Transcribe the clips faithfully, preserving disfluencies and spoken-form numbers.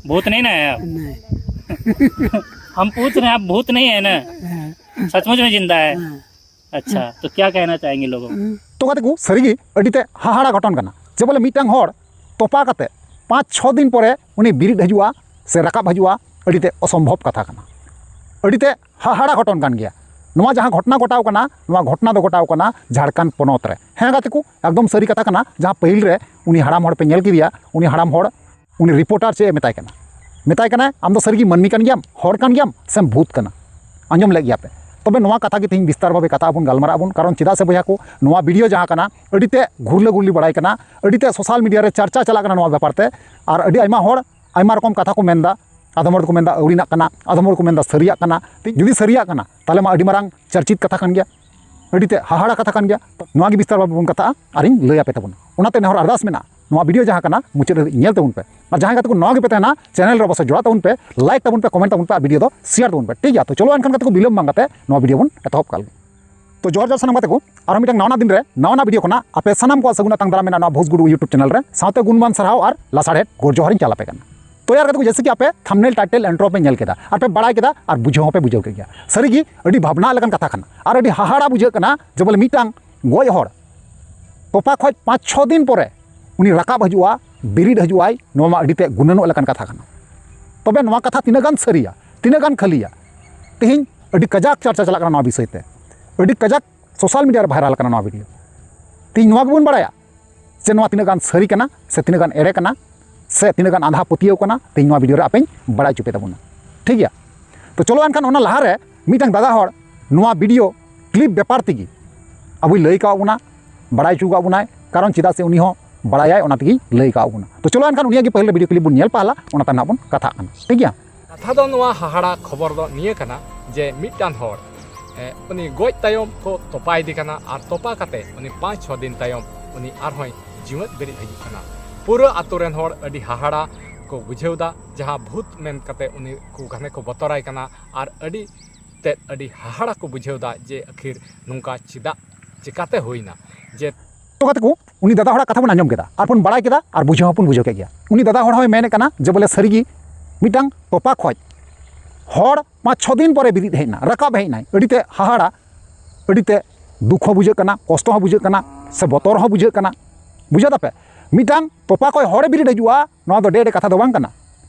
भूत नहीं ना है आप? नहीं। हम पूछ रहे हैं, आप भूत नहीं है ना? हाँ। सचमुच में जिंदा है? हाँ। अच्छा, तो क्या कहना चाहेंगे लोगों को? तो ᱜᱟᱛᱮ ᱠᱚ, ᱥᱟᱹᱨᱤᱜᱮ ᱟᱹᱰᱤ ᱛᱮ ᱦᱟᱦᱟᱲᱟ ᱜᱷᱚᱴᱚᱱ ᱠᱟᱱᱟ᱾ ᱡᱮ ᱵᱚᱞᱮ ᱢᱤᱫᱴᱟᱝ ᱦᱚᱲ ᱛᱚᱯᱟ ᱠᱟᱛᱮ ᱯᱟᱸᱪ ᱪᱷᱚ ᱫᱤᱱ ᱯᱚᱨᱮ ᱩᱱᱤ ᱵᱤᱨᱤᱫ ᱦᱤᱡᱩᱜᱼᱟ ᱥᱮ ᱨᱟᱠᱟᱵ ᱦᱤᱡᱩᱜᱼᱟ, ᱟᱹᱰᱤ ᱛᱮ ᱚᱥᱚᱢᱵᱷᱚᱵ ᱠᱟᱛᱷᱟ ᱠᱟᱱᱟ᱾ ᱟᱹᱰᱤ ᱛᱮ ᱦᱟᱦᱟᱲᱟ ᱜᱷᱚᱴᱚᱱ ᱠᱟᱱ ᱜᱮᱭᱟ᱾ ᱱᱚᱣᱟ ᱡᱟᱦᱟᱸ ᱜᱷᱚᱴᱚᱱᱟ ᱜᱷᱚᱴᱟᱣ ᱠᱟᱱᱟ, ᱱᱚᱣᱟ ᱜᱷᱚᱴᱚᱱᱟ ᱫᱚ ᱜᱷᱚᱴᱟᱣ ᱠᱟᱱᱟ ᱡᱷᱟᱲᱠᱷᱚᱸᱰ ᱯᱚᱱᱚᱛ ᱨᱮ᱾ ᱦᱮᱸ ᱜᱟᱛᱮ ᱠᱚ, ᱮᱠᱫᱚᱢ ᱥᱟᱹᱨᱤ ᱠᱟᱛᱷᱟ ᱠᱟᱱᱟ᱾ ᱡᱟᱦᱟᱸ ᱯᱟᱹᱦᱤᱞ ᱨᱮ ᱩᱱᱤ ᱦᱟᱲᱟᱢ ᱦᱚᱲ ᱯᱮ ᱧᱮᱞ ᱠᱮᱫᱮᱭᱟ, ᱩᱱᱤ ᱦᱟᱲᱟᱢ ᱦᱚᱲ, ᱩᱱᱤ ᱨᱤᱯᱳᱨᱴᱟᱨ ᱪᱮᱫ ᱮ ᱢᱮᱛᱟᱭ ᱠᱟᱱᱟ? ᱢᱮᱛᱟᱭ ᱠᱟᱱᱟᱭ, "ᱟᱢ ᱫᱚ ᱥᱟᱹᱨᱤᱜᱮ ᱢᱟᱹᱱᱢᱤ ᱠᱟᱱ ᱜᱮᱭᱟᱢ, ᱦᱚᱲ ᱠᱟᱱ ᱜᱮᱭᱟᱢ, ᱥᱮᱢ ᱵᱷᱩᱛ ᱠᱟᱱᱟ?" ᱟᱸᱡᱚᱢ ᱞᱮᱫ ᱜᱮᱭᱟ ᱯᱮ᱾ ᱛᱚᱵᱮ ᱱᱚᱣᱟ ᱠᱟᱛᱷᱟ ᱜᱮ ᱛᱮᱦᱮᱧ ᱵᱤᱥᱛᱟᱨ ᱵᱷᱟᱵᱮ ᱠᱟᱛᱷᱟ ᱟᱵᱚᱱ, ᱜᱟᱞᱢᱟᱨᱟᱜ ᱟᱵᱚᱱ, ᱠᱟᱨᱚᱱ ᱪᱮᱫᱟᱜ ᱥᱮ ᱵᱚᱭᱦᱟ ᱠᱚ, ᱱᱚᱣᱟ ᱵᱷᱤᱰᱤᱭᱳ ᱡᱟᱦᱟᱸ ᱠᱟᱱᱟ, ᱟᱹᱰᱤ ᱛᱮ ᱜᱷᱩᱨᱞᱟᱹ ᱜᱷᱩᱨᱞᱤ ᱵᱟᱲᱟᱭ ᱠᱟᱱᱟ, ᱟᱹᱰᱤ ᱛᱮ ᱥᱳᱥᱟᱞ ᱢᱤᱰᱤᱭᱟ ᱨᱮ ᱪᱟᱨᱪᱟ ᱪᱟᱞᱟᱜ ᱠᱟᱱᱟ ᱱᱚᱣᱟ ᱵᱮᱯᱟᱨ ᱛᱮ, ᱟᱨ ᱟᱹᱰᱤ ᱟᱭᱢᱟ ᱦᱚᱲ ᱟᱭᱢᱟ ᱨᱚᱠᱚᱢ ᱠᱟᱛᱷᱟ ᱠᱚ ᱢᱮᱱᱫᱟ᱾ ᱟᱫᱚᱢ ᱦᱚᱲ ᱫᱚᱠᱚ ᱢᱮᱱᱫᱟ ᱟᱹᱣᱲᱤᱱᱟᱜ ᱠᱟᱱᱟ, ᱟᱫᱚᱢ ᱦᱚᱲ ᱠᱚ ᱢᱮᱱᱫᱟ ᱥᱟᱹᱨᱤᱭᱟᱜ ᱠᱟᱱᱟ᱾ ᱡᱩᱫᱤ ᱥᱟᱹᱨᱤᱭᱟᱜ ᱠᱟᱱᱟ, ᱛᱟᱦᱚᱞᱮ ᱢᱟ ᱟᱹᱰᱤ ᱢᱟᱨᱟᱝ ᱪᱟᱨᱪᱤᱛ ᱠᱟᱛᱷᱟ ᱠᱟᱱ ᱜᱮᱭᱟ, ᱟᱹᱰᱤ ᱛᱮ ᱦᱟᱦᱟᱲᱟ ᱠᱟᱛᱷᱟ ᱠᱟᱱ ᱜᱮᱭᱟ᱾ ᱱᱚᱣᱟ ᱜᱮ ᱵᱤᱥᱛᱟᱨ ᱵᱷᱟᱵᱮ ᱵᱚᱱ ᱠᱟᱛᱷᱟᱜᱼᱟ ᱟᱨᱤᱧ ᱞᱟᱹᱭ ᱟᱯᱮ ᱛᱟᱵᱚᱱᱟ᱾ ᱚᱱᱟᱛᱮ ᱱᱮᱦᱚᱨ ᱟᱨᱫᱟᱥ ᱢᱮᱱᱟᱜᱼᱟ, ᱱᱚᱣᱟ ᱵᱷᱤᱰᱤᱭᱳ ᱡᱟᱦᱟᱸ ᱠᱟᱱᱟ ᱢᱩᱪᱟᱹᱫ ᱫᱷᱟᱹᱵᱤᱡ ᱧᱮᱞ ᱛᱟᱵᱚᱱ ᱯᱮ᱾ ᱟᱨ ᱡᱟᱦᱟᱸᱭ ᱜᱟᱛᱮ ᱠᱚ ᱱᱟᱣᱟ ᱜᱮᱯᱮ ᱛᱟᱦᱮᱱᱟ, ᱪᱮᱱᱮᱞ ᱨᱮ ᱚᱵᱚᱥᱥᱳᱭ ᱡᱚᱲᱟᱣ ᱛᱟᱵᱚᱱ ᱯᱮ, ᱞᱟᱭᱤᱠ ᱛᱟᱵᱚᱱ ᱯᱮ, ᱠᱚᱢᱮᱱᱴ ᱛᱟᱵᱚᱱ ᱯᱮ, ᱟᱨ ᱵᱷᱤᱰᱤᱭᱳ ᱫᱚ ᱥᱮᱭᱟᱨ ᱛᱟᱵᱚᱱ ᱯᱮ, ᱴᱷᱤᱠ ᱜᱮᱭᱟ? ᱛᱚ ᱪᱚᱞᱚ ᱮᱱᱠᱷᱟᱱ ᱜᱟᱛᱮ ᱠᱚ, ᱵᱤᱞᱚᱢ ᱵᱟᱝ ᱠᱟᱛᱮ ᱱᱚᱣᱟ ᱵᱷᱤᱰᱤᱭᱳ ᱵᱚᱱ ᱮᱛᱚᱦᱚᱵ ᱠᱟᱜ ᱞᱮᱜᱮ᱾ ᱛᱚ ᱡᱚᱦᱟᱨ ᱡᱚᱦᱟᱨ ᱥᱟᱱᱟᱢ ᱜᱟᱛᱮ ᱠᱚ, ᱟᱨᱦᱚᱸ ᱢᱤᱫᱴᱟᱝ ᱱᱟᱣᱟ ᱱᱟᱜ ᱫᱤᱱ ᱨᱮ ᱱᱟᱣᱟ ᱱᱟᱜ ᱵᱷᱤᱰᱤᱭᱳ ᱠᱷᱚᱱᱟᱜ ᱟᱯᱮ ᱥᱟᱱᱟᱢ ᱠᱚᱣᱟᱜ ᱥᱟᱹᱜᱩᱱ ᱟᱛᱟᱝ ᱫᱟᱨᱟᱢ ᱢᱮᱱᱟᱜᱼᱟ ᱱᱚᱣᱟ ᱵᱷᱩᱥᱜᱩᱰᱩ YouTube ᱪᱮᱱᱮᱞ ᱨᱮ᱾ ᱥᱟᱶᱛᱮ ᱜᱩᱱᱢᱟᱱ ᱥᱟᱨᱦᱟᱣ ᱟᱨ ᱞᱟᱥᱟᱲᱦᱮᱫ ᱜᱚᱰ ᱡᱚᱦᱟᱨᱤᱧ ᱪᱟᱞ ᱟᱯᱮ ᱠᱟᱱᱟ᱾ ᱛᱚ ᱭᱟᱨ ᱜᱟᱛᱮ ᱠᱚ, ᱡᱮᱭᱥᱮ ᱠᱤ ᱟᱯᱮ ᱛᱷᱟᱢᱵᱱᱮᱞ, ᱴᱟᱭᱴᱮᱞ, ᱤᱱᱴᱨᱳ ᱯᱮ ᱧᱮᱞ ᱠᱮᱫᱟ ᱟᱨ ᱯᱮ ᱵᱟᱲᱟᱭ ᱠᱮᱫᱟ ᱟᱨ ᱵᱩᱡᱷᱟᱹᱣ ᱦᱚᱸᱯᱮ ᱵᱩᱡᱷᱟᱹᱣ ᱠᱮᱫ ᱜᱮᱭᱟ᱾ ᱥᱟᱹᱨᱤᱜᱮ ᱟᱹᱰᱤ ᱵᱷᱟᱵᱽᱱᱟ ᱞᱮᱠᱟᱱ ᱠᱟᱛᱷᱟ ᱠᱟᱱᱟ ᱟᱨ ᱟᱹᱰᱤ ᱦᱟᱦᱟᱲᱟ ᱵᱩᱡᱷᱟᱹᱜ ᱠᱟᱱᱟ ᱡᱮ ᱵᱚᱞᱮ ᱢᱤᱫᱴᱟᱝ ᱜᱚᱡ ᱦᱚᱲ ᱛᱚᱯᱟ ᱠᱷᱚᱡ ᱯᱟᱸᱪ ᱪᱷᱚ ᱫᱤᱱ ᱯᱚᱨᱮ ᱩᱱᱤ ᱨᱟᱠᱟᱵ ᱦᱤᱡᱩᱜᱼᱟ, ᱵᱤᱨᱤᱫ ᱦᱤᱡᱩᱜᱼᱟᱭ, ᱱᱚᱣᱟ ᱢᱟ ᱟᱹᱰᱤ ᱛᱮ ᱜᱩᱱᱟᱹᱱᱚᱜ ᱞᱮᱠᱟᱱ ᱠᱟᱛᱷᱟ ᱠᱟᱱᱟ᱾ ᱛᱚᱵᱮ ᱱᱚᱣᱟ ᱠᱟᱛᱷᱟ ᱛᱤᱱᱟᱹᱜ ᱜᱟᱱ ᱥᱟᱹᱨᱤᱭᱟ, ᱛᱤᱱᱟᱹᱜ ᱜᱟᱱ ᱠᱷᱟᱹᱞᱤᱭᱟ? ᱛᱮᱦᱮᱧ ᱟᱹᱰᱤ ᱠᱟᱡᱟᱠ ᱪᱟᱨᱪᱟ ᱪᱟᱞᱟᱜ ᱠᱟᱱᱟ ᱱᱚᱣᱟ ᱵᱤᱥᱚᱭ ᱛᱮ, ᱟᱹᱰᱤ ᱠᱟᱡᱟᱠ ᱥᱳᱥᱟᱞ ᱢᱤᱰᱤᱭᱟ ᱨᱮ ᱵᱷᱟᱭᱨᱟᱞ ᱠᱟᱱᱟ ᱱᱚᱣᱟ ᱵᱷᱤᱰᱤᱭᱳ᱾ ᱛᱮᱦᱮᱧ ᱱᱚᱣᱟ ᱜᱮᱵᱚᱱ ᱵᱟᱲᱟᱭᱟ ᱡᱮ ᱱᱚᱣᱟ ᱛᱤᱱᱟᱹᱜ ᱜᱟᱱ ᱥᱟᱹᱨᱤ ᱠᱟᱱᱟ ᱥᱮ ᱛᱤᱱᱟᱹᱜ ᱜᱟᱱ ᱮᱲᱮ ᱠᱟᱱᱟ ᱥᱮ ᱛᱤᱱᱟᱹᱜ ᱜᱟᱱ ᱟᱸᱫᱷᱟ ᱯᱟᱹᱛᱭᱟᱹᱣ ᱠᱟᱱᱟ, ᱛᱮᱦᱮᱧ ᱱᱚᱣᱟ ᱵᱷᱤᱰᱤᱭᱳ ᱨᱮ ᱟᱯᱮᱧ ᱵᱟᱲᱟᱭ ᱦᱚᱪᱚ ᱯᱮ ᱛᱟᱵᱚᱱᱟ, ᱴᱷᱤᱠ ᱜᱮᱭᱟ? ᱛᱚ ᱪᱚᱞᱚ ᱮᱱᱠᱷᱟᱱ ᱚᱱᱟ ᱞᱟᱦᱟᱨᱮ ᱢᱤᱫᱴᱟᱝ ᱫᱟᱫᱟ ᱦᱚᱲ ᱱᱚᱣᱟ ᱵᱷᱤᱰᱤᱭᱳ ᱠᱞᱤᱯ ᱵᱮᱯᱟᱨ ᱛᱮᱜᱮ ᱟᱵᱚᱭ ᱞᱟᱹᱭ ᱠᱟᱣᱟᱫ ᱵᱚᱱᱟ, ᱵᱟᱲᱟᱭ ᱦᱚᱪᱚ ᱠᱟᱜ ᱵᱚᱱᱟᱭ, ᱠᱟᱨᱚᱱ ᱪᱮᱫᱟᱜ ᱥᱮ ᱩᱱᱤ ᱦᱚᱸ ᱵᱟᱲᱟᱭᱟᱭ, ᱚᱱᱟ ᱛᱮᱜᱮᱭ ᱞᱟᱹᱭ ᱠᱟᱣᱟᱫ ᱵᱚᱱᱟ᱾ ᱛᱚ ᱪᱚᱞᱚ ᱮᱱᱠᱷᱟᱱ ᱩᱱᱤᱭᱟᱜ ᱜᱮ ᱯᱟᱹᱦᱤᱞ ᱵᱷᱤᱰᱤᱭᱳ ᱠᱞᱤᱯ ᱵᱚᱱ ᱧᱮᱞ ᱯᱟᱦᱞᱟ, ᱚᱱᱟ ᱛᱟᱭᱚᱢ ᱱᱟᱜ ᱵᱚᱱ ᱠᱟᱛᱷᱟᱜ ᱠᱟᱱᱟ, ᱴᱷᱤᱠ ᱜᱮᱭᱟ? ᱠᱟᱛᱷᱟ ᱫᱚ ᱱᱚᱣᱟ ᱦᱟᱦᱟᱲᱟ ᱠᱷᱚᱵᱚᱨ ᱫᱚ ᱱᱤᱭᱟᱹ ᱠᱟᱱᱟ ᱡᱮ ᱢᱤᱫᱴᱟᱝ ᱦᱚᱲ, ᱮ, ᱩᱱᱤ ᱜᱚᱡ ᱛᱟᱭᱚᱢ ᱠᱚ ᱛᱚᱯᱟᱭᱮᱫᱮ ᱠᱟᱱᱟ ᱟᱨ ᱛᱚᱯᱟ ᱠᱟᱛᱮ ᱩᱱᱤ ᱯᱟᱸᱪ ᱪᱷᱚ ᱫᱤᱱ ᱛᱟᱭᱚᱢ ᱩᱱᱤ ᱟᱨᱦᱚᱸᱭ ᱡᱤᱣᱮᱫ ᱵᱮᱨᱮᱫ ᱦᱤᱡᱩᱜ ᱠᱟᱱᱟ᱾ ᱯᱩᱨᱟᱹ ᱟᱛᱳ ᱨᱮᱱ ᱦᱚᱲ ᱟᱹᱰᱤ ᱦᱟᱦᱟᱲᱟ ᱠᱚ ᱵᱩᱡᱷᱟᱹᱣ ᱫᱟ, ᱡᱟᱦᱟᱸ ᱵᱷᱩᱛ ᱢᱮᱱ ᱠᱟᱛᱮ ᱩᱱᱤ ᱠᱚ ᱜᱷᱟᱱᱮ ᱠᱚ ᱵᱚᱛᱚᱨᱟᱭ ᱠᱟᱱᱟ ᱟᱨ ᱟᱹᱰᱤ ᱛᱮᱫ ᱟᱹᱰᱤ ᱦᱟᱦᱟᱲᱟ ᱠᱚ ᱵᱩᱡᱷᱟᱹᱣ ᱫᱟ ᱡᱮ ᱟᱹᱠᱷᱤᱨ ᱱᱚᱝᱠᱟ ᱪᱮᱫᱟᱜ, ᱪᱮᱠᱟᱛᱮ ᱦᱩᱭᱱᱟ ᱡᱮ ᱛᱚ ᱜᱟᱛᱮ ᱠᱚ, ᱩᱱᱤ ᱫᱟᱫᱟ ᱦᱚᱲᱟᱜ ᱠᱟᱛᱷᱟ ᱵᱚᱱ ᱟᱸᱡᱚᱢ ᱠᱮᱫᱟ, ᱟᱨ ᱵᱚᱱ ᱵᱟᱲᱟᱭ ᱠᱮᱫᱟ, ᱟᱨ ᱵᱩᱡᱷᱟᱹᱣ ᱦᱚᱸᱵᱚᱱ ᱵᱩᱡᱷᱟᱹᱣ ᱠᱮᱫ ᱜᱮᱭᱟ᱾ ᱩᱱᱤ ᱫᱟᱫᱟ ᱦᱚᱲ ᱦᱚᱸᱭ ᱢᱮᱱᱮᱫ ᱠᱟᱱᱟ ᱡᱮ ᱵᱚᱞᱮ ᱥᱟᱹᱨᱤᱜᱮ ᱢᱤᱫᱴᱟᱝ ᱛᱚᱯᱟ ᱠᱷᱚᱡ ᱦᱚᱲ ᱯᱟᱸᱪ ᱪᱷᱚ ᱫᱤᱱ ᱯᱚᱨᱮ ᱵᱤᱨᱤᱫ ᱦᱮᱡ ᱮᱱᱟ, ᱨᱟᱠᱟᱵ ᱦᱮᱡ ᱮᱱᱟᱭ᱾ ᱟᱹᱰᱤ ᱛᱮ ᱦᱟᱦᱟᱲᱟ, ᱟᱹᱰᱤ ᱛᱮ ᱫᱩᱠ ᱦᱚᱸ ᱵᱩᱡᱷᱟᱹᱜ ᱠᱟᱱᱟ, ᱠᱚᱥᱴᱚ ᱦᱚᱸ ᱵᱩᱡᱷᱟᱹᱜ ᱠᱟᱱᱟ, ᱥᱮ ᱵᱚᱛᱚᱨ ᱦᱚᱸ ᱵᱩᱡᱷᱟᱹᱜ ᱠᱟᱱᱟ᱾ ᱵᱩᱡᱷᱟᱹᱣ ᱫᱟᱯᱮ? ᱢᱤᱫᱴᱟᱝ ᱛᱚᱯᱟ ᱠᱷᱚᱡ ᱦᱚᱲᱮ ᱵᱤᱨᱤᱫ ᱦᱤᱡᱩᱜᱼᱟ, ᱱᱚᱣᱟ ᱫᱚ ᱰᱮ ᱰᱮ ᱠᱟᱛᱷᱟ ᱫᱚ ᱵᱟᱝ ᱠᱟᱱᱟ᱾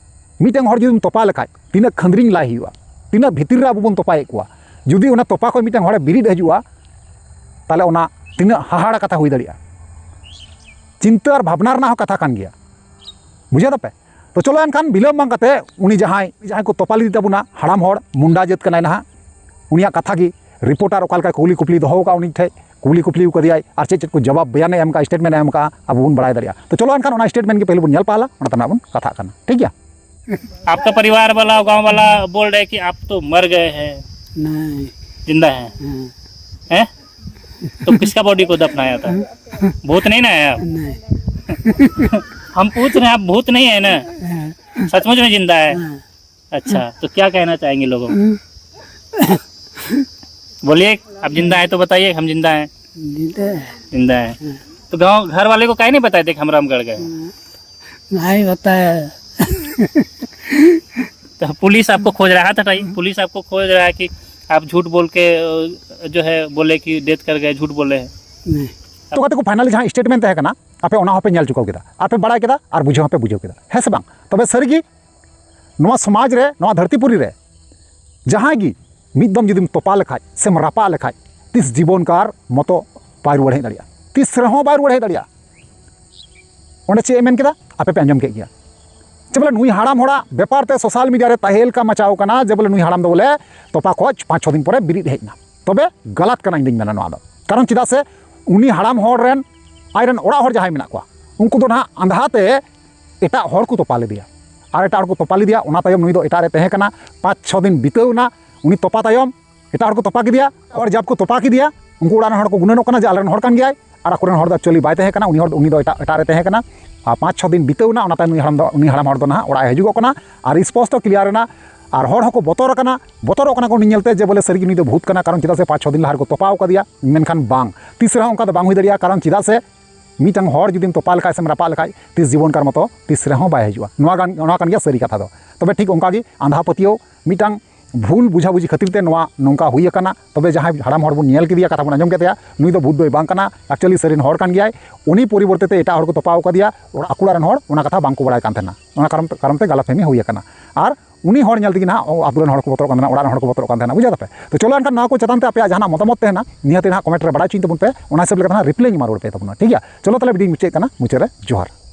ᱢᱤᱫᱴᱟᱝ ᱦᱚᱲ ᱡᱩᱫᱤᱢ ᱛᱚᱯᱟ ᱞᱮᱠᱷᱟᱡ, ᱛᱤᱱᱟᱹᱜ ᱠᱷᱟᱹᱱᱫᱽᱨᱤᱝ ᱞᱟᱭ ᱦᱩᱭᱩᱜᱼᱟ, ᱛᱤᱱᱟᱹᱜ ᱵᱷᱤᱛᱤᱨ ᱨᱮ ᱟᱵᱚ ᱵᱚᱱ ᱛᱚᱯᱟᱭᱮᱫ ᱠᱚᱣᱟ᱾ ᱡᱩᱫᱤ ᱚᱱᱟ ᱛᱚᱯᱟ ᱠᱷᱚᱡ ᱢᱤᱫᱴᱟᱝ ᱦᱚᱲᱮ ᱵᱤᱨᱤᱫ ᱦᱤᱡᱩᱜᱼᱟ, ᱛᱟᱦᱚᱞᱮ ᱚᱱᱟ ᱛᱤᱱᱟᱹᱜ ᱦᱟᱦᱟᱲᱟ ᱠᱟᱛᱷᱟ ᱦᱩᱭ ᱫᱟᱲᱮᱭᱟᱜᱼᱟ᱾ ᱪᱤᱱᱛᱟᱹ ᱟᱨ ᱵᱷᱟᱵᱽᱱᱟ ᱨᱮᱱᱟᱜ ᱦᱚᱸ ᱠᱟᱛᱷᱟ ᱠᱟᱱ ᱜᱮᱭᱟ᱾ ᱵᱩᱡᱷᱟᱹᱣ ᱫᱟᱯᱮ? ᱛᱚ ᱪᱚᱞᱚ ᱮᱱᱠᱷᱟᱱ ᱵᱤᱞᱚᱢ ᱵᱟᱝ ᱠᱟᱛᱮ ᱩᱱᱤ ᱡᱟᱦᱟᱸᱭ, ᱡᱟᱦᱟᱸᱭ ᱠᱚ ᱛᱚᱯᱟ ᱞᱮᱫᱮ ᱛᱟᱵᱚᱱᱟ, ᱦᱟᱲᱟᱢ ᱦᱚᱲ, ᱢᱩᱱᱰᱟ ᱡᱟᱹᱛ ᱠᱟᱱᱟᱭ ᱱᱟᱦᱟᱜ, ᱩᱱᱤᱭᱟᱜ ᱠᱟᱛᱷᱟ ᱜᱮ ᱨᱤᱯᱳᱨᱴᱟᱨ ᱚᱠᱟ ᱞᱮᱠᱟ ᱠᱩᱞᱤ ᱠᱩᱯᱞᱤ ᱫᱚᱦᱚ ᱟᱠᱟᱫ ᱩᱱᱤ ᱴᱷᱮᱡ, ᱠᱩᱞᱤ ᱠᱩᱯᱞᱤ ᱠᱟᱫᱮᱭᱟᱭ ᱟᱨ ᱪᱮᱫ ᱪᱮᱫ ᱠᱚ ᱡᱚᱵᱟᱵ ᱵᱚᱭᱟᱱᱮ ᱮᱢ ᱠᱟᱜᱼᱟ, ᱥᱴᱮᱴᱢᱮᱱᱴ ᱮ ᱮᱢ ᱠᱟᱜᱼᱟ, ᱟᱵᱚ ᱵᱚᱱ ᱵᱟᱲᱟᱭ ᱫᱟᱲᱮᱭᱟᱜᱼᱟ᱾ ᱛᱚ ᱪᱚᱞᱚ ᱮᱱᱠᱷᱟᱱ ᱚᱱᱟ ᱥᱴᱮᱴᱢᱮᱱᱴ ᱜᱮ ᱯᱟᱹᱦᱤᱞ ᱵᱚᱱ ᱧᱮᱞ ᱯᱟᱦᱞᱟ, ᱚᱱᱟ ᱛᱟᱭᱱᱚᱢ ᱵᱚᱱ ᱠᱟᱛᱷᱟᱜ ᱠᱟᱱᱟ, ᱴᱷᱤᱠ ᱜᱮᱭᱟ? आपका परिवार वाला, गांव वाला बोल रहे कि आप तो मर गए हैं, नहीं। जिंदा हैं। हाँ। हैं? तो किसका बॉडी को दफनाया था? भूत नहीं ना है आप? नहीं। हम पूछ रहे हैं, आप भूत नहीं है ना? हाँ। सचमुच में जिंदा है? हाँ। अच्छा, तो क्या कहना चाहेंगे लोगों को? हम्म। बोलिए, आप जिंदा हैं तो बताइए, हम जिंदा हैं। जिंदा है। जिंदा हैं। तो गांव घर वाले को काहे नहीं बताए थे कि हम रामगढ़ गए हैं? नहीं बताया। तो पुलिस आपको खोज रहा है, हाथ हटाइए, पुलिस आपको खोज रहा है कि आप झूठ बोल के, अ, जो है, बोले कि डेथ कर गए, झूठ बोले हैं। नहीं। ᱛᱚ ᱜᱟᱛᱮ ᱠᱚ, ᱯᱷᱟᱭᱱᱟᱞᱤ ᱡᱟᱦᱟᱸ ᱥᱴᱮᱴᱢᱮᱱᱴ ᱛᱟᱦᱮᱸ ᱠᱟᱱᱟ, ᱟᱯᱮ ᱚᱱᱟ ᱦᱚᱸᱯᱮ ᱧᱮᱞ ᱪᱩᱠᱟᱹᱣ ᱠᱮᱫᱟ, ᱟᱨ ᱯᱮ ᱵᱟᱲᱟᱭ ᱠᱮᱫᱟ, ᱟᱨ ᱵᱩᱡᱷᱟᱹᱣ ᱦᱚᱸᱯᱮ ᱵᱩᱡᱷᱟᱹᱣ ᱠᱮᱫᱟ, ᱦᱮᱸ ᱥᱮ ᱵᱟᱝ? ᱛᱚᱵᱮ ᱥᱟᱹᱨᱤᱜᱮ ᱱᱚᱣᱟ ᱥᱚᱢᱟᱡᱽ ᱨᱮ, ᱱᱚᱣᱟ ᱫᱷᱟᱹᱨᱛᱤ ᱯᱩᱨᱤ ᱨᱮ ᱡᱟᱦᱟᱸᱭ ᱜᱮ ᱢᱤᱫ ᱫᱚᱢ ᱡᱩᱫᱤᱢ ᱛᱚᱯᱟ ᱞᱮᱠᱷᱟᱡ ᱥᱮᱢ ᱨᱟᱯᱟᱜ ᱞᱮᱠᱷᱟᱡ, ᱛᱤᱥ ᱡᱤᱵᱚᱱ ᱠᱟᱞ ᱢᱚᱛᱚ ᱵᱟᱭ ᱨᱩᱣᱟᱹᱲ ᱦᱮᱡ ᱫᱟᱲᱮᱭᱟᱜᱼᱟ, ᱛᱤᱥ ᱨᱮᱦᱚᱸ ᱵᱟᱭ ᱨᱩᱣᱟᱹᱲ ᱦᱮᱡ ᱫᱟᱲᱮᱭᱟᱜᱼᱟ᱾ ᱚᱸᱰᱮ ᱪᱮᱫ ᱮ ᱢᱮᱱ ᱠᱮᱫᱟ, ᱟᱯᱮ ᱯᱮ ᱟᱸᱡᱚᱢ ᱠᱮᱫ ᱜᱮᱭᱟ᱾ ᱡᱮ ᱵᱚᱞᱮ ᱱᱩᱭ ᱦᱟᱲᱟᱢ ᱦᱚᱲᱟᱜ ᱵᱮᱯᱟᱨ ᱛᱮ ᱥᱳᱥᱟᱞ ᱢᱤᱰᱤᱭᱟ ᱨᱮ ᱛᱟᱦᱮᱸ ᱞᱮᱠᱟ ᱢᱟᱪᱟᱣ ᱠᱟᱱᱟ, ᱡᱮ ᱵᱚᱞᱮ ᱱᱩᱭ ᱦᱟᱲᱟᱢ ᱫᱚ ᱵᱚᱞᱮ ᱛᱚᱯᱟ ᱠᱷᱚᱡ ᱯᱟᱸᱪ ᱪᱷᱚ ᱫᱤᱱ ᱯᱚᱨᱮ ᱵᱤᱨᱤᱫ ᱦᱮᱡ ᱮᱱᱟ, ᱛᱚᱵᱮ ᱜᱟᱞᱟᱛ ᱠᱟᱱᱟ, ᱤᱧ ᱫᱩᱧ ᱢᱮᱱᱟ ᱱᱚᱣᱟ ᱫᱚ᱾ ᱠᱟᱨᱚᱱ ᱪᱮᱫᱟᱜ ᱥᱮ ᱩᱱᱤ ᱦᱟᱲᱟᱢ ᱦᱚᱲ ᱨᱮᱱ, ᱟᱡ ᱨᱮᱱ ᱚᱲᱟᱜ ᱦᱚᱲ ᱡᱟᱦᱟᱸᱭ ᱢᱮᱱᱟᱜ ᱠᱚᱣᱟ, ᱩᱱᱠᱩ ᱫᱚ ᱱᱟᱦᱟᱜ ᱟᱸᱫᱷᱟ ᱛᱮ ᱮᱴᱟᱜ ᱦᱚᱲ ᱠᱚ ᱛᱚᱯᱟ ᱞᱮᱫᱮᱭᱟ, ᱟᱨ ᱮᱴᱟᱜ ᱦᱚᱲ ᱠᱚ ᱛᱚᱯᱟ ᱞᱮᱫᱮᱭᱟ᱾ ᱚᱱᱟ ᱛᱟᱭᱚᱢ ᱱᱩᱭ ᱫᱚ ᱮᱴᱟᱜ ᱨᱮ ᱛᱟᱦᱮᱸ ᱠᱟᱱᱟ, ᱯᱟᱸᱪ ᱪᱷᱚ ᱫᱤᱱ ᱵᱤᱛᱟᱹᱣ ᱮᱱᱟ᱾ ᱩᱱᱤ ᱛᱚᱯᱟ ᱛᱟᱭᱚᱢ ᱮᱴᱟᱜ ᱦᱚᱲ ᱠᱚ ᱛᱚᱯᱟ ᱠᱮᱫᱮᱭᱟ᱾ ᱦᱚᱲ ᱡᱟᱵ ᱠᱚ ᱛᱚᱯᱟ ᱠᱮᱫᱮᱭᱟ, ᱩᱱᱠᱩ ᱚᱲᱟᱜ ᱨᱮᱱ ᱦᱚᱲ ᱠᱚ ᱜᱩᱱᱟᱹᱱᱚᱜ ᱠᱟᱱᱟ ᱡᱮ ᱟᱞᱮ ᱨᱮᱱ ᱦᱚᱲ ᱠᱟᱱ ᱜᱮᱭᱟᱭ, ᱟᱨ ᱟᱠᱚ ᱨᱮᱱ ᱦᱚᱲ ᱫᱚ ᱮᱠᱪᱩᱭᱮᱞᱤ ᱵᱟᱭ ᱛᱟᱦᱮᱸ ᱠᱟᱱᱟ, ᱩᱱᱤ ᱦᱚᱲ, ᱩᱱᱤ ᱫᱚ ᱮᱴᱟᱜ, ᱮᱴᱟᱜ ᱨᱮ ᱛᱟᱦᱮᱸ ᱠᱟᱱᱟ᱾ ᱟᱨ ᱯᱟᱸᱪ ᱪᱷᱚ ᱫᱤᱱ ᱵᱤᱛᱟᱹᱣ ᱮᱱᱟ, ᱚᱱᱟ ᱛᱟᱭᱚᱢ ᱩᱱᱤ ᱦᱟᱲᱟᱢ ᱫᱚ, ᱩᱱᱤ ᱦᱟᱲᱟᱢ ᱦᱚᱲ ᱫᱚ ᱱᱟᱦᱟᱜ ᱚᱲᱟᱜ ᱮ ᱦᱤᱡᱩᱜᱚᱜ ᱠᱟᱱᱟ᱾ ᱟᱨ ᱥᱯᱚᱥᱴᱚ ᱠᱞᱤᱭᱟᱨ ᱮᱱᱟ, ᱟᱨ ᱦᱚᱲ ᱦᱚᱸᱠᱚ ᱵᱚᱛᱚᱨ ᱟᱠᱟᱱᱟ, ᱵᱚᱛᱚᱨᱚᱜ ᱠᱟᱱᱟ ᱠᱚ ᱩᱱᱤ ᱧᱮᱞᱛᱮ ᱡᱮ ᱵᱚᱞᱮ ᱥᱟᱹᱨᱤᱜᱮ ᱱᱩᱭ ᱫᱚ ᱵᱷᱩᱛ ᱠᱟᱱᱟ, ᱠᱟᱨᱚᱱ ᱪᱮᱫᱟᱜ ᱥᱮ ᱯᱟᱸᱪ ᱪᱷᱚ ᱫᱤᱱ ᱞᱟᱦᱟ ᱨᱮᱠᱚ ᱛᱚᱯᱟᱣ ᱟᱠᱟᱫᱮᱭᱟ᱾ ᱢᱮᱱᱠᱷᱟᱱ ᱵᱟᱝ, ᱛᱤᱥ ᱨᱮᱦᱚᱸ ᱚᱱᱠᱟ ᱫᱚ ᱵᱟᱝ ᱦᱩᱭ ᱫᱟᱲᱮᱭᱟᱜᱼᱟ, ᱠᱟᱨᱚᱱ ᱪᱮᱫᱟᱜ ᱥᱮ ᱢᱤᱫᱴᱟᱝ ᱦᱚᱲ ᱡᱩᱫᱤᱢ ᱛᱚᱯᱟ ᱞᱮᱠᱷᱟᱡ ᱥᱮᱢ ᱨᱟᱯᱟᱜ ᱞᱮᱠᱷᱟᱡ ᱛᱤᱥ ᱡᱤᱵᱚᱱ ᱠᱟᱨ ᱢᱚᱛᱚ ᱛᱤᱥ ᱨᱮᱦᱚᱸ ᱵᱟᱭ ᱦᱤᱡᱩᱜᱼᱟ᱾ ᱱᱚᱣᱟ ᱠᱟᱱ, ᱱᱚᱣᱟ ᱠᱟᱱ ᱜᱮᱭᱟ ᱥᱟᱹᱨᱤ ᱠᱟᱛᱷᱟ ᱫᱚ᱾ ᱛᱚᱵᱮ ᱴᱷᱤᱠ ᱚᱱᱠᱟ ᱜᱮ ᱟᱸᱫᱷᱟ ᱯᱟᱹᱛᱭᱟᱹᱣ ᱢᱤᱫᱴᱟᱝ ᱵᱷᱩᱞ ᱵᱩᱡᱷᱟᱵᱩᱡᱷᱤ ᱠᱷᱟᱹᱛᱤᱨ ᱛᱮ ᱱᱚᱣᱟ ᱱᱚᱝᱠᱟ ᱦᱩᱭ ᱟᱠᱟᱱᱟ᱾ ᱛᱚᱵᱮ ᱡᱟᱦᱟᱸᱭ ᱦᱟᱲᱟᱢ ᱦᱚᱲ ᱵᱚᱱ ᱧᱮᱞ ᱠᱮᱫᱮᱭᱟ, ᱠᱟᱛᱷᱟ ᱵᱚᱱ ᱟᱸᱡᱚᱢ ᱠᱮᱫᱮᱭᱟ, ᱱᱩᱭ ᱫᱚ ᱵᱷᱩᱛ ᱫᱚᱭ ᱵᱟᱝ ᱠᱟᱱᱟ, actually ᱥᱟᱹᱨᱤᱱ ᱦᱚᱲ ᱠᱟᱱ ᱜᱮᱭᱟᱭ, ᱩᱱᱤ ᱯᱚᱨᱤᱵᱚᱨᱛᱮ ᱛᱮ ᱮᱴᱟᱜ ᱦᱚᱲ ᱠᱚ ᱛᱚᱯᱟᱣ ᱟᱠᱟᱫᱮᱭᱟ, ᱚᱲᱟᱜ, ᱟᱠᱚ ᱚᱲᱟᱜ ᱨᱮᱱ ᱦᱚᱲ ᱚᱱᱟ ᱠᱟᱛᱷᱟ ᱵᱟᱝ ᱠᱚ ᱵᱟᱲᱟᱭ ᱠᱟᱱ ᱛᱟᱦᱮᱱᱟ, ᱚᱱᱟ ᱠᱟᱨᱚᱱ, ᱠᱟᱨᱚᱱ ᱛᱮ ᱜᱟᱞᱟᱛ ᱯᱷᱮᱦᱢᱤ ᱦᱩᱭ ᱟᱠᱟᱱᱟ᱾ ᱟᱨ ᱩᱱᱤ ᱦᱚᱲ ᱧᱮᱞ ᱛᱮᱜᱮ ᱱᱟᱦᱟᱜ ᱟᱛᱳ ᱨᱮᱱ ᱦᱚᱲ ᱠᱚ ᱵᱚᱛᱚᱨᱚᱜ ᱠᱟᱱ ᱛᱟᱦᱮᱱᱟ, ᱚᱲᱟᱜ ᱨᱮᱱ ᱦᱚᱲ ᱠᱚ ᱵᱚᱛᱚᱨᱚᱜ ᱠᱟᱱ ᱛᱟᱦᱮᱱᱟ, ᱵᱩᱡᱷᱟᱹᱣ ᱫᱟᱯᱮ? ᱛᱚ ᱪᱚᱞᱚ ᱮᱱᱠᱷᱟᱱ ᱱᱚᱣᱟ ᱠᱚ ᱪᱮᱛᱟᱱ ᱛᱮ ᱟᱯᱮᱭᱟᱜ ᱡᱟᱦᱟᱱᱟᱜ ᱢᱚᱛᱟᱢᱚᱛ ᱛᱟᱦᱮᱱᱟ, ᱱᱤᱦᱟᱹᱛ ᱱᱟᱦᱟᱜ comment ᱨᱮ ᱵᱟᱲᱟᱭ ᱦᱚᱪᱚᱧ ᱛᱟᱵᱚᱱ ᱯᱮ, ᱚᱱᱟ ᱦᱤᱥᱟᱹᱵ ᱞᱮᱠᱟ ᱱᱟᱦᱟᱜ reply ᱤᱧ ᱮᱢᱟ ᱨᱩᱣᱟᱹᱲ ᱯᱮ ᱛᱟᱵᱚᱱᱟ, ᱴᱷᱤᱠ ᱜᱮᱭᱟ? ᱪᱚᱞᱚ ᱛᱟᱦᱚᱞᱮ video ᱢᱩᱪᱟᱹᱫ ᱠᱟᱱᱟ, ᱢᱩᱪᱟᱹᱫ ᱨᱮ ᱡᱚᱦᱟᱨ᱾